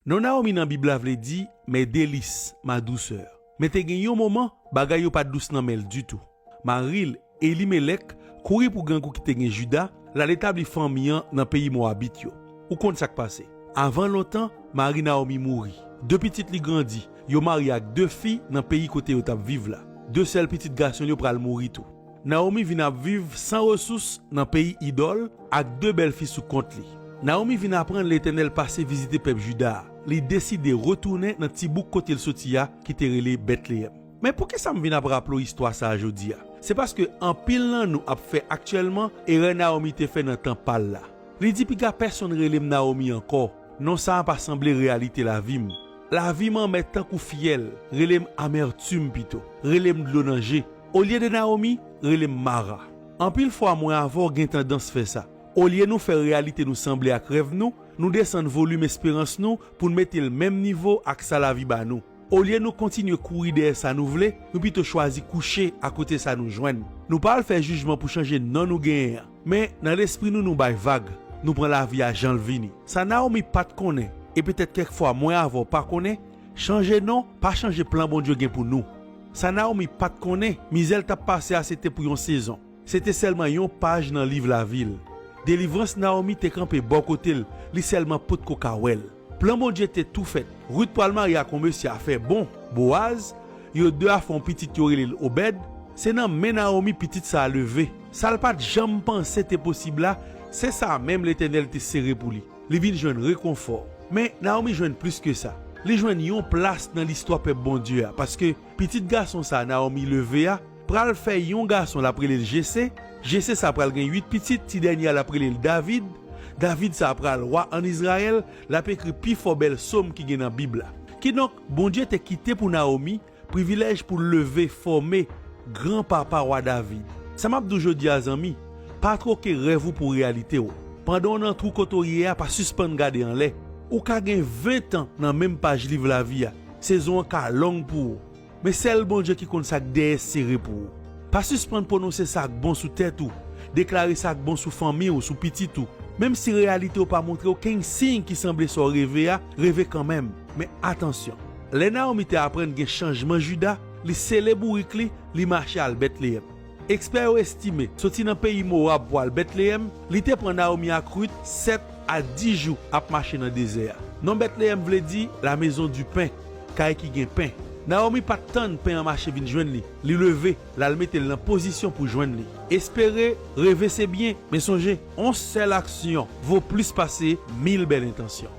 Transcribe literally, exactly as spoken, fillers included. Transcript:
Non Nawomi nan Bib la vle di mè delis, ma douceur. Men te gen yon moman, bagay yo pa t dous nan men l ditou. Mari l, Elimelèk, kouri pou grangou ki te gen Jida, l al etabli fanmi an nan peyi Mowabit yo. Ou konn sa k pase. Avan lontan, mari Nawomi mouri. De pitit li grandi, yo marye ak de fi nan peyi kote yo t ap viv la. De sèl pitit gason l yo pral mouri tou. Nawomi vin ap viv san resous nan peyi idòl ak de bèl fi sou kont li. Nawomi vin aprann Letènèl pase vizite pèp Jida a. Li deside retounen nan ti bouk kote l soti a ki te rele Betleyèm. Men poukisa m vin ap raple w istwa sa a jodi a? Se paske anpil nan nou ap fè aktyèlman erè Nawomi te fè nan tan pa l la. Li di piga pèsonn rele m Nawomi ankò. Non sa a pa sanble reyalite lavi m. Lavi m anmè tankou fyèl, rele m Amètim pito, rele m dlo nan je. Olye de Nawomi, rele m Mara. Anpil fwa mwen avè w gen tandans fè sa. Olye nou fè reyalite nou sanble ak rèv nou, nou desann volim esperans nou pou n mete l menm nivo ak sa lavi ba nou. Olye nou kontinye kouri dèyè sa nou vle, nou pito chwazi kouche akote sa nou jwenn. Nou pa al fè jijman pou chanje non nou genyen an. Men, nan lespri nou, nou bay vag. Nou pran lavi a jan l vini. Sa Nawomi pa t konnen, e petèt kèk fwa mwen avè w pa konnen, chanje non pa chanje plan Bondye gen pou nou. Sa Nawomi pa t konnen, mizè l t ap pase a se te pou yon sezon. Se te sèlman yon paj nan liv lavi l. Delivrans Nawomi te kanpe bò kote l, li sèlman potko ka wè l. Plan Bondye te tou fèt. Rut pral marye ak yon mesye afè bon, Bowaz. Yo de a fè yon pitit yo rele l Obèd. Se nan men Nawomi pitit sa a leve. Sa l pa t janm panse te posib la, se sa a menm Letènèl te sere pou li. Li vin jwenn rekonfò. Men, Nawomi jwenn plis ke sa. Li jwenn yon plas nan listwa pèp Bondye a, paske pitit gason sa a Nawomi leve a pral fè yon gason, l ap rele l Jese. Jese sa a pral gen uit pitit, ti dènye a l ap rele l David. David sa a pral wa ann Izrayèl, l ap ekri pifò bèl sòm ki gen nan Bib la. Kidonk, Bondye te kite pou Nawomi privilèj pou l leve, fòme granpapa wa David. Sa m ap di w jodi a, zanmi, pa twoke rèv ou pou reyalite w. Pandan w nan twou kote w ye a, pa sispann gade anlè. Ou ka gen ven tan nan menm paj liv lavi a. Sezon an ka long pou ou. Men sèl Bondye ki konn sa k dèyè sere pou ou. Pa sispann pwononse sa k bon sou tèt ou, deklare sa k bon sou fanmi w, sou pitit ou. Menm si reyalite w pa montre okenn siy ki sanble sa w reve a, reve kanmenm. Men atansyon, lè Nawomi te aprann gen chanjman Jida, li sele bourik li, li mache al Betleyèm. Ekspè yo estime, soti nan peyi Mowab pou al Betleyèm, li te pran Nawomi ak Rut sèt a dis jou ap mache nan dezè a. Non Betleyèm vle di la maison du pain, kay ki gen pen. Nawomi pa t tann pen an mache vin jwenn li. Li leve, l al mete l nan pozisyon pou jwenn li. Espere, reve se byen, men sonje, yon sèl aksyon vo plis pase mil bèl entansyon.